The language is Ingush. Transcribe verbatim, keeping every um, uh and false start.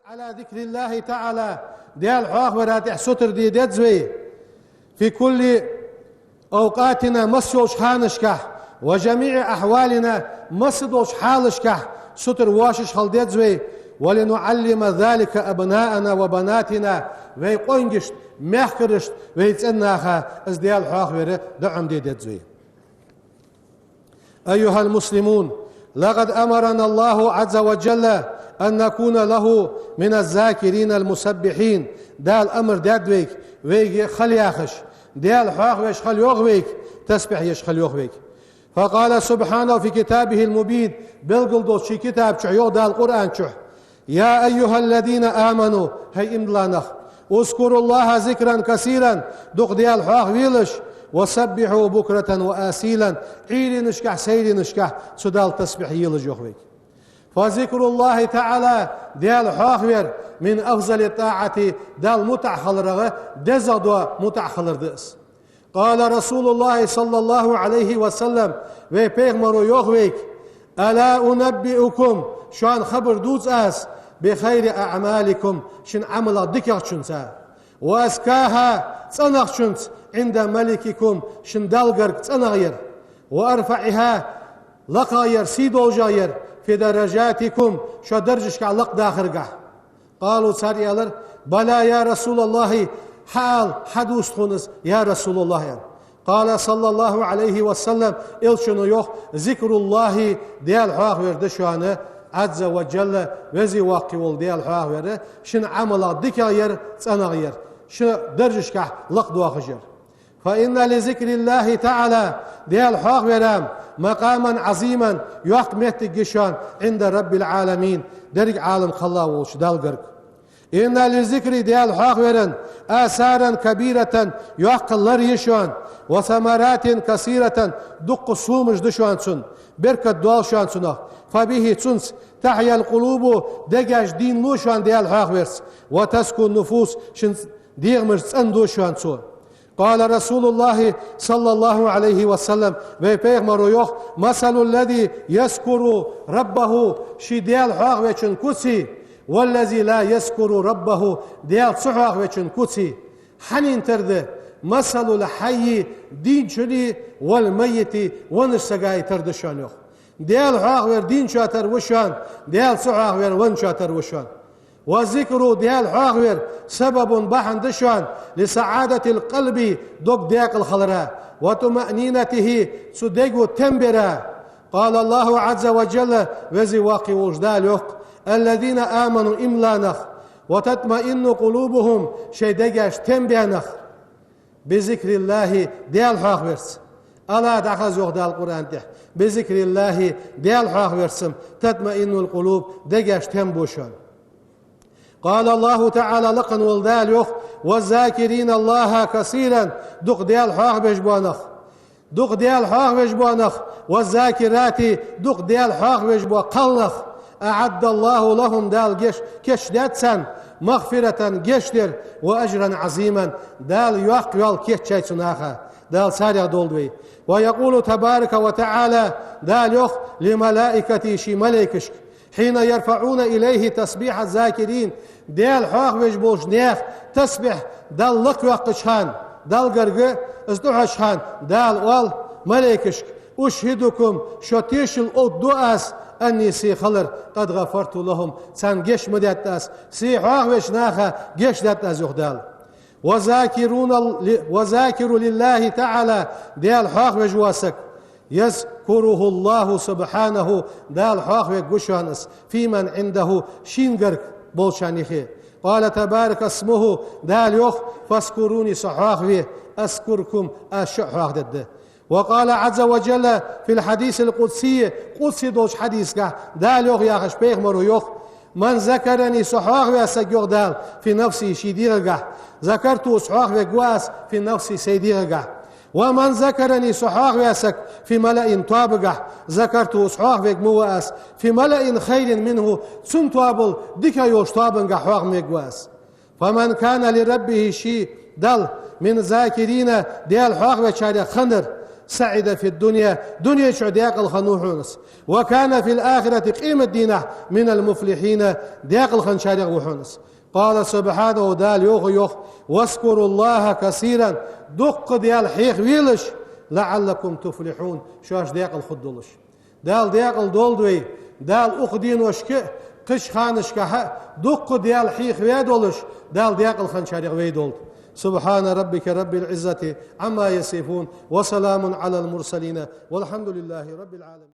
على ذكر الله تعالى, Даьла хьоахавара тӀехь сутара де деза вай. في كل أوقاتنا, масса йолча ханашкахь, وجميع أحوالنا, масса долча хьалашкахь сутара воашаш хила деза вай. ولنعلم ذلك أبناءنا وبناتنا, вай къонгашта, мехкарашта, вай цӀен наха из Даьла хьоахавар дӀаӀомаде деза вай. أيها المسلمون، لقد أمرنا الله عز وجل أن نكون له من الذاكرين المسبحين. Дала амар даьд вайга, вайга хила яхаш, Даьла хьоахавеш хила йоах вайга, тасбихь еш хила йоах вайга. فقال سبحانه في كتابه المبين, белгала долча ший китаба чу йоах Дала Къуръан чу: يا أيها الذين آمنوا, хӀай иман дилла нах, اذكروا الله ذكرا كثيرا, дукха Даьла хьоахавелаш, وسبحوه بكرة وأصيلا, Ӏуйранашкахь, сайранашкахь цу Далла тасбихь елаш йоах вайга. فذكر الله تعالى, Даьла хьоахавар, من أفضل الطاعة, Далла мутӀахьа хиларах дезагӀа дола мутӀахьа хилар да из. قال رسول الله صلى الله عليه وسلم, вай пайхамаро йоах вайга: ألا أنبئكم, шоана хабар дувц аз, بخير أعمالكم, шун Ӏамалех дикагӀчунца, وأزكاها, цӀенагӀчунца, عند مليككم, шун Далла гарга цӀенагӀъяр, وأرفعها, лакхагӀъяр, сий долашагӀъяр, في درجاتكم, шо даржашкахь лакхдахаргахь. قالوا, цар аьлар: بلى يا رسول الله, хьаала, хьадувц тхона из, я Расулаллахь, аьнна. قال صلى الله عليه وسلم, элчано йоах: ذكر الله, Даьла хьоахавар да шоана, عز وجل, веза-воккха вола Даьла хьоахавар, шун Ӏамалех дикагӀъяр, цӀенагӀъяр, шо даржашкахь лакхдоахаш яр. فإن لذكر الله تعالى, Даьла хьоахавара, مقاما عظيما, йоккха моттиг я шоана, عند رب العالمين, деррига Ӏалам кхелла волча Далла гарга. إن للذكر, Даьла хьоахавара, آثارا كبيرة, йоккха лар я шоана, وثمرات كثيرة, дуккха сомаш да шоана цун, беркат доал шоана цунах. فبه, цунца, تحيا القلوب, дегаш дийна лу шоана Даьла хьоахаварца, وتزكو النفوس, шун дегӀамаш цӀенду шоана цо. قال رسول الله صلى الله عليه وسلم, вай пайхамаро йоах: مثل الذي يذكر ربه, ший Даьла хьоахавечун куци, والذي لا يذكر ربه, Даьла ца хьоахавечун куци хьанна тара да? مثل الحي, дийначун, والميت, веннача сага тара да шоана, йоах. Даьла хьоахавар дийначоа тара ва шоана, Даьла ца хьоахавар венначоа тара ва шоана. والذكر, Даьла хьоахавар, سبب, бахьан да шоана, لسعادة القلب, дог декъала хилара, وطمأنينته, цу дего тем бара. قال الله عز وجل, веза-воккха волча Дала йоах: الذين آمنوا, иман дилла нах, وتطمئن قلوبهم, шоай дегаш тем баь нах, بذكر الله, Даьла хьоахаварца. ألا, дӀахаза, йоах Дала Къуръан тӀа: بذكر الله, Даьла хьоахаварца, تطمئن القلوب, дегаш тем бу шоана. قال الله تعالى, лакха вола Дала йоах: والذاكرين الله كثيرا, дукха Даьла хьоахавеш бола нах, дукха Даьла хьоахавеш бола нах, والذاكرات, дукха Даьла хьоахавеш бола кхалнах, أعد الله لهم, Дала геш, кийчдаьд царна, مغفرة, гешдар, وأجرا عظيما, Дала йоккха йоал кийчъяьй цу наха. Дала царех долда вай. ويقول تبارك وتعالى, Дала йоах: لملائكته, ший малейкашка, حين يرفعون إليه تسبيح الذاكرين, Даьла хьоахавеш болча наьха тасбихь Далла лакхйоаккхача хана, Далла гарга из тӀахьоча хана, Дала оал малейкашка: أشهدكم, шо тешал оттаду аз, أني, се хилар, قد غفرت لهم, царна гешт ма даьд аз, се хьоахавеча наха гешт даьд аз, йоах Дала. وذاكرون ال-، وذاكر لله تعالى, Даьла хьоахавеш вола саг, يذكره الله سبحانه, Дала хьоахавергва шоана из, فيمن عنده, шийна гарга болчарна юхе. قال تبارك اسمه, Дала йоах: فاذكروني, со хьоахаве, أذكركم, аз шо а хьоахадергда. وقال عز وجل في الحديث القدسي, къудси долча хьадисагахь Дала йоах яхаш пайхамаро йоах: من ذكرني, со хьоахаваь саг, йоах Дала, في نفسه, ший дегӀагахь, ذكرته, из хьоахавергва аз, في نفسي, сай дегӀагахь. ومن ذكرني, со хьоахаваь саг, في ملأ, тоабагахь, ذكرته, из хьоахавергва аз, في ملأ خير منه, цун тоабал дикагӀа йолча тоабангахь хьоахавергва аз. فمن كان لربه, ший Далла, من الذاكرين, Даьла хьоахавечарех хиннар, سعد في الدنيا, дунен чу декъала хиннав хьона из. وكان في الآخرة, къематдийнахьа, من المفلحين, декъала хинначарех ва хьона из. قال سبحانه, Дала йоах, йоах: واذكروا الله كثيرا, дукха Даьла хьехавелаш, لعلكم تفلحون, шоаш декъала хургдолаш. Дала декъала долда вай, Дала укх деношка а, кхыча ханашка а дукха Даьла хьехаве долаш, Дала декъала хинначарех вай долда. سبحان ربك رب العزة عما يصفون، وسلام على المرسلين، والحمد لله رب العالمين.